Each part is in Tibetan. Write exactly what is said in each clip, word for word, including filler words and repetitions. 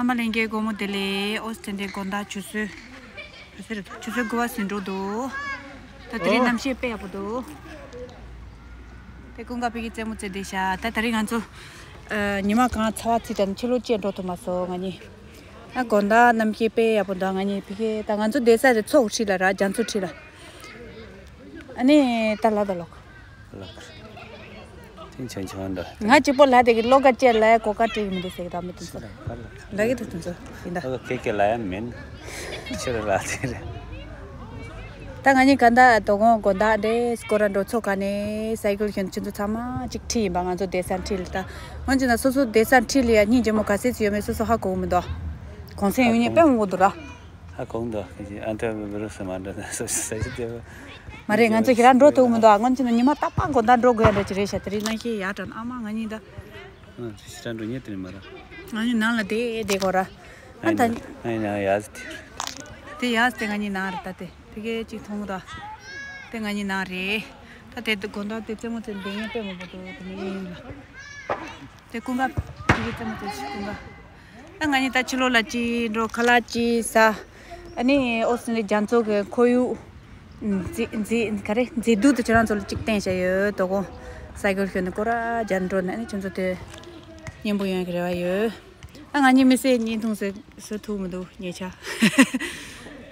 ཨ་མ་ལྷན་རྒྱས་སྒོར་མོ་བདེ་ལེགས། ཨོ་སི་ཊྲེ་ལི་ཡའི་དགོང་དག་ཆུ་ཚོད། ཆུ་ཚོད་དགུ་པ་ཟིན་འགྲོ་འདུག་ད་དེ་རིང་ཨོ། གནམ་གཤིས་དཔེ་ཡག་པོ་འདུག་དེ་ཀུན་དགའ་ཕ་གིའི་རྩེད་མོ་རྩེ་བསྡད་ཤག་ད་དེ་རིང་ང་ཚོ་ཨ་ཉི་མ་གང་ཚ་བ་ཚིག་དང་ཕྱི་ལོགས་བཅས་འགྲོ་ཐུབ་མ་སོང་ང་གཉིས། ཨ་དགོང་དག་གནམ་གཤིས་དཔེ་ཡག་པོ་འདུག་ང་གཉིས་ཕ་གི་ད་ང་ཚོ་བསྡད་ས་དེ་མཚོ་འཁྲིས་ལ་ར། རྒྱ་མཚོ་འཁྲིས་ལ། ཨ་ནི་ད་ལ་ད་ལོག་ལགས། ཐེངས་ཆུང་ཆུང་འདྲ། ང་གཅིག་པོ་ལ་དེ་གི་བློ་དགའ་བཅས་ལ་གོ་སྐབས་སྤྲད་ཀྱི་མི་འདུག་ཟེར་གི་ད་མི་དེ་ཚོ། ཕྱི་ལ་ཕར་ལ། ལ་གི་དེ་ཚོ་ཡིན་ད། ཨོ་ཁེ་ཁེ་ལ་ཡ་མིན། ཕྱི་ལ་ལ་དེ་རེད། ད་ང་གཉིས་ག་ད་དོ་དགོང་དགོང་དག་འདྲེ་སྐོར་ར་འགྲོ་ཚོ་ག་ནས་སའི་ཀལ་ཞོན་ཁྱེད་ཚོ་ཚང་མ་གཅིག་ཁྲིད་ཡིན་པ། ང་ཚོ་བསྡད་ས་འཁྲིས་ལ་ད། ང་ཚོ་ན་སོ་སོ་བསྡད་ས་འཁྲིས་ལ་ཡ་སྙིང་རྗེ་མོ་ག་ཚད་ཚོ་ཡོད་མེད་སོ་སོ་ཧ་གོ་གི་མི་འདུག་གོང་ཚད་ཡོད་ཉེ་དཔེ་མང་པོ་འདུག་ར། ཧ་གོ་འདུག་ཨ་ཏ་བི་རུ་སི་མ་འདྲ་ས་ཞིག་དེ། མ་རེད། ང་ཚོ་ཁྱེད་རང་འགྲོ་ཐུབ་མི་འདུག་ཨ་སྔོན་ཆད་ན་ཉི་མ་རྟག་པར་དགོང་དག་འགྲོ་དགོས་ཡ་འདྲ་ཅིག་རེད་ཤག་དེ་རིང་གནམ་གཤིས་ཡག་དྲགས། ཨ་མ་ང་གཉིས་ད། ཨ་ཁྱེད་རང་འགྲོ་ཉེ་དེ་རེད་མ་ར། ང་གཉིས་ནང་ལ་བསྡད་བསྡད་དགོས་ར། ཨ་ད། ང་གཉིས་ནང་ཡག་ཟེར་དེ། དེ་ཡག་ཟེར་དེ་ང་གཉིས་ནང་རེད་ད་དེ། དེ་གས་ཅིག་མཐོང་གི་འདུག་དེ་ང་གཉིས་ནང་རེད། ད་དེ་དགོང་དག་དེ་རྩེད་མོ་རྩེ་འདི་ངས་དཔེ་མང་པོ་འདུག་དེ་ནས་ཡིན་ལ། དེ་ཀུན་དགའ་ཕ་གིའི་རྩེད་མོ་རྩེ་ཞིག་ཀུན་དགའ། ད་ང་གཉིས་ད་ཕྱི་ལོགས་ལ་ཅིག་འགྲོ། ཁ་ལག་ཅིག་ཟ། ཨ་ནི་ཨོ་སི་ནི་རྒྱ་མཚོ་གི་ཁོར་ཡུག་མཛེས་མཛེས་ག་རེ་མཛེས་སྡུག་དེ་ཁྱེད་རང་ཚོ་ལ་ཅིག་བསྟན་བྱ་ཡོད། དོ་དགོང་སའི་ཀལ་ཞོན་ནས་སྐོར་ར་རྒྱག་འགྲོ་ནས་ཨ་ནི་ཁྱེད་ཚོ་དེ་སྙན་པོ་ཡོང་གི་རེ་བ་ཡོད། ཨ་ང་གཉིས་མི་སེར་བརྙན་ཐུང་བཟོ་བཟོ་ཐུབ་མི་འདུག་ཉེ་ཆར།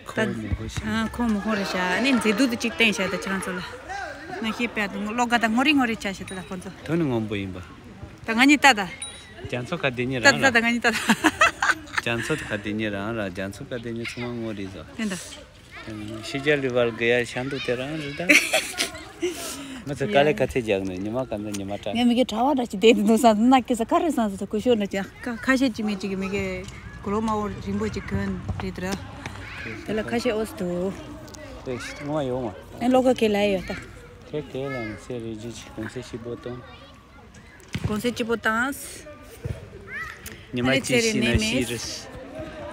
ཁོ་མི་ཁོ་ཤ། ཨ་ཁོ་མི་ཁོ་རེད་ཤག་ཨ་ནི་མཛེས་སྡུག་དེ་ཅིག་བསྟན་བྱ་ད་ཁྱེད་རང་ཚོ་ལ། ང་ཤེས་པས་དུ་བློ་དགའ་དང་ངོ་རེ་ངོ་རེ་བྱ་བྱ་ད་ད་ཁོ་ཚོ། དོན་ནི་སྔོན་པོ་ཡིན་པ། ད་ང་གཉིས་ལྟ་ད། རྒྱ་མཚོ་ཁ་བདེ་ཉེ་ལྟ་རང་ད་ད་ལ། ང་གཉིས་ལྟ་ད། རྒྱ་མཚོ་ཁ་བདེ་ཉེ་རང་ལ། རྒྱ་མཚོ་ཁ་བདེ་ཉེ་ཚང་མ་ངོ་རེ་བཟོ། དེ་འདྲ། ཤེས་བྱ་ལུས་པར་དགེ་ཡ་ཤ་འདུག་དེ་རང་རེད་ད། ང་ཚོ་དཀའ་ལས་ག་ཚད་རྒྱག་ནས་ཉི་མ་གང་ཚ་ཉི་མ་དྲག་ངས་མི་གེ་གྲྭ་བ་འདྲ་ཅིག་བསྡད་དེ་འདུག་ས་ན་སྐྱེ་ས་ཁ་རེ་སང་ས་ས་ཀུ་ཤོ་འདྲ་ཅིག་ཁ་ཁ་ཤས་ཅིག་མི་ཅིག་གི་མི་གེ་གོ་ལོ་མ་འོ་རིང་པོ་ཅིག་གོན་རེད་དེ་ར། དེ་ལ་ཁ་ཤས་ཨོ་སི་འདུག་དེ་ཞིག་ངོ་ཡོང་བ། ཨེ་ལོ་ག་གེ་ལ་ཡོད་ད། དེ་གེ་ལ་ངས་རེ་ཇི་ཅིག་གོང་ཚད་ཤི་བོ་དང་། གོང་ཚད་སྐྱིད་པོ་བཏང་། ཉི་མ་ཨ་ནི་གཅིག་ཚེ་རིང་ཤི་ན་ནད་མེད། ཤི་རེད།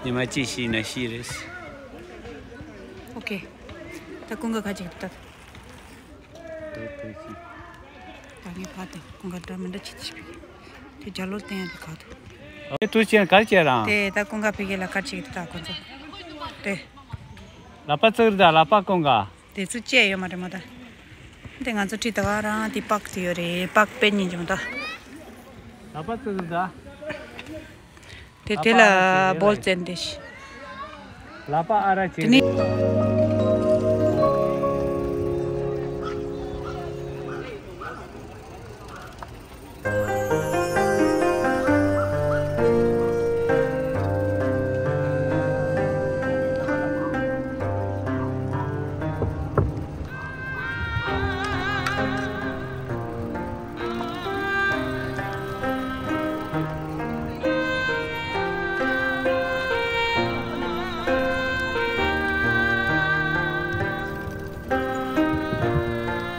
ཉི་མ་གཅིག་ཤི་ན་ཤི་རེད། ཨོ་ཁེ། ད་ཀུན་དགའ་ཁ་ཅིག་ད། ད་ངས་ཕར་ད་ཀུན་དགའ་འདྲ་མི་འདྲ་ཅིག་ཅིག་དེ་རྒྱ་ལོ་བསྟན་ཡ་དེ་ག་དུ། ཨེ་ཏུ་ཅན་གར་ཅེ་རང་། དེ་ད་ཀུན་དགའ་ཕ་གི་ལ་ཁ་ཅིག་ད་ཁོ་ཚོ། དེ། ལ་པ་ཙིག་རི་ད་ལ་པ་ཀུན་དགའ། དེ་ཚོ་བཅད་ཡོད་མ་རེད་མ་ད། དེ་ང་ཚོ་ཁྲིད་ད་ག་རང་དེ་པག་དེ་ཡོད་རེད། པག་པེ་ཉིན་ཅིག་མ་ད། ལ་པ་ཙི་ཙི་ད། དེ་དེ་ལ་བོལ་ཙན་དེ་ཤི། ལ་པ་ཨ་ར་ཅི། དེ་ནི།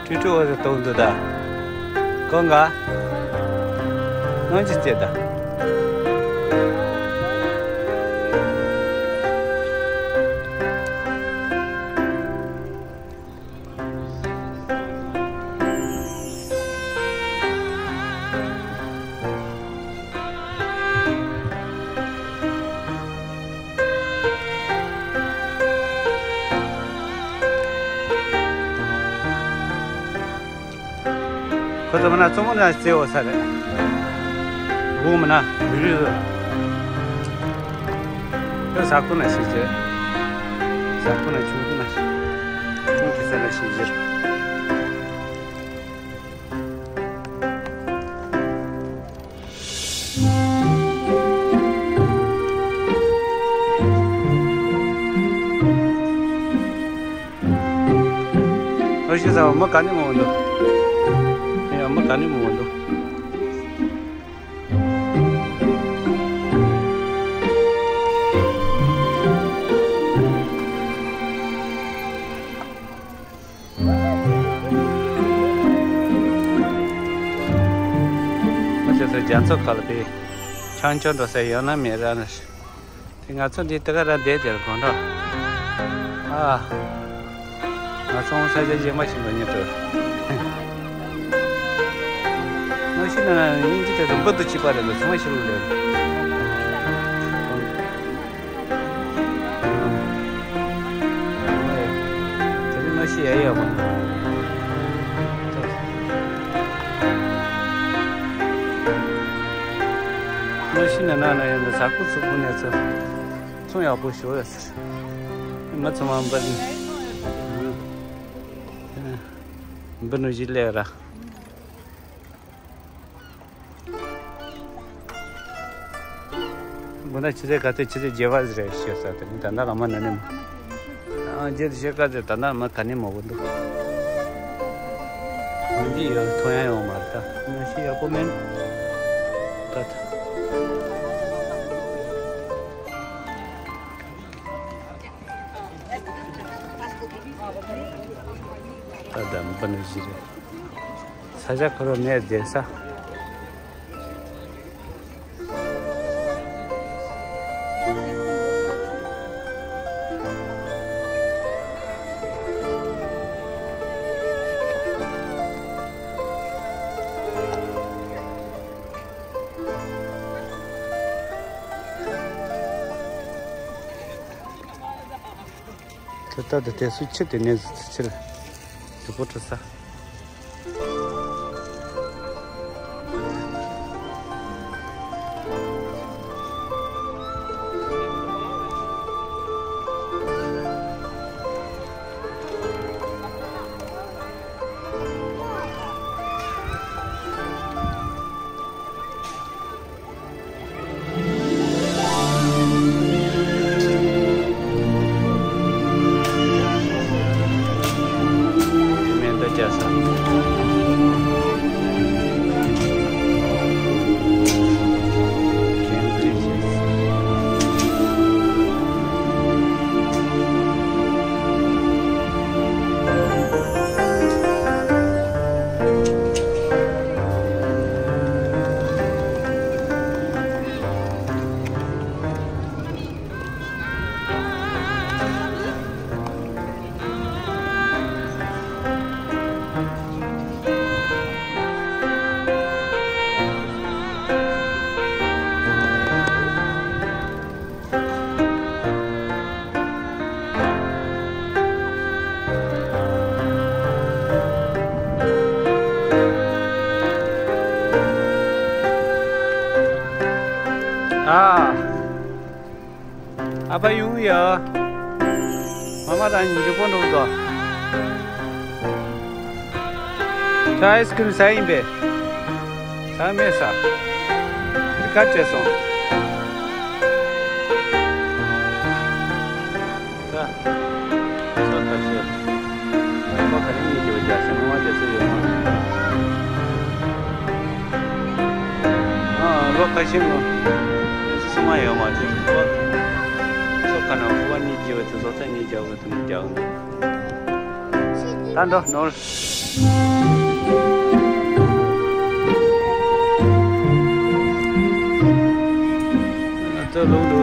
ཁྲུས་ཁྲུས་འོ་ཟེར་གཏོང་འདུག་ད། ཀོང་ག་ནང་ཅི་སྐྱེ་ད། ཁོ་ཚོ་མ་ན་བཙུན་མོ་ན་རྩེ་འོ་ས་རེད། དགུང་མ་ན་མི་རུས་ཟོ། ཟ་ཁུ་ན་ཤི་རྗེ། ཟ་ཁུ་ན་ཆུང་ཁུ་ན་ཤི། ཁོང་གི་ས་ན་ཤི་རྗེ། ཨོ་ཤི་ས་མ་ག་ནི་མོ་འདུག་ཨེ་མ་ག་ནི་མོ་འདུག་ང་ཚོ་རྒྱ་མཚོ་ཁ་ལ་དེ་ཆང་ཆོ་འགྲོ་ས་ཡོད་ན་མེད་ར་ན། དེ་ང་ཚོ་འདི་དེ་ག་ར་བསྡད་དེར་དགོངས་འགྲོ། ཨ། ང་ཚོ་ས་ཆ་གཞན་མ་ཞིག་ལ་ཉེ་དུ། ང་ཤི་ན་ན་ཉིན་གཅིག་དེ་རུམ་པ་དུ་ཅི་པ་རེད་ལ་ཚོང་ཤི་རུ་ལེ། ཡ་ཡ་བ། ང་ཤི་ན་ན་ན་ཡ་ན་ས་ཀུ་ཚུ་ཀུ་ནས་ཚུ་ཚོང་ཡག་པོ་ཞོ་ཡ་ཟེར། མ་ཚོང་མ་འབར་ནི་འབར་ནུ་ཞི་ལས་ར། མགོ་ན་ཆི་ཟེ་ག་ཚེ་ཆི་ཟེ་རྗེ་བ་ཟེར་རེ་ཤེས་ས་དེ་ནི་ད་ནང་ལ་མ་ན་ནི་མ། ཨ་རྗེ་དུ་ཤེས་ག་ཚེ་ད་ནང་མ་ག་ནི་མ་བོ་འདུག་འདི་ཡོད་ཐོ་ཡང་ཡོང་མ་རེད་ད་ང་ཤི་ཡག་པོ་མེད་ད། ད་ད་མ་ནི་ཤི་རེད། ས་ཆ་ཁོ་རང་ནས་བསྡད་ས། དེ་ལྟར་དུ་དེ་སུ་ཆེ་དེ་ནས་ཕྱིར་དུ་པོ་ཁྲི་ས། ཨ། ཨ་ཕ་ཡོང་ཡ། མ་མ་དང་ཉིན་གཅིག་པོ་འགྲོ་དོ། ཁྱོད་ཨའི་སི་ཀི་རིམ་ཟ་ཡིན་པས། ཟ་མེད་ཟ། དེ་ག་བྱས་སོང་། ད། ས་ཁ་ཤས། ལོ་ག་ནས་གཉིས་ཀྱི་བརྒྱ་ཞིག་མ་དེ་ཚོ་ཡོད་མ་རེད། ཨ་ལོ་ཁ་ཤས་ངོ་། སུ་མ་ཡོད་མ་རེད། ལོ་ཚོ་ཁ་ན་ཁུ་བ་གཉིས་ཀྱི་བར་དུ་བཟོ་ཚད་གཉིས་རྒྱག་དགོས་དུ་མི་རྒྱག་ནས། ད་འགྲོ་ནོར། ང་ཚོ་ལུང་།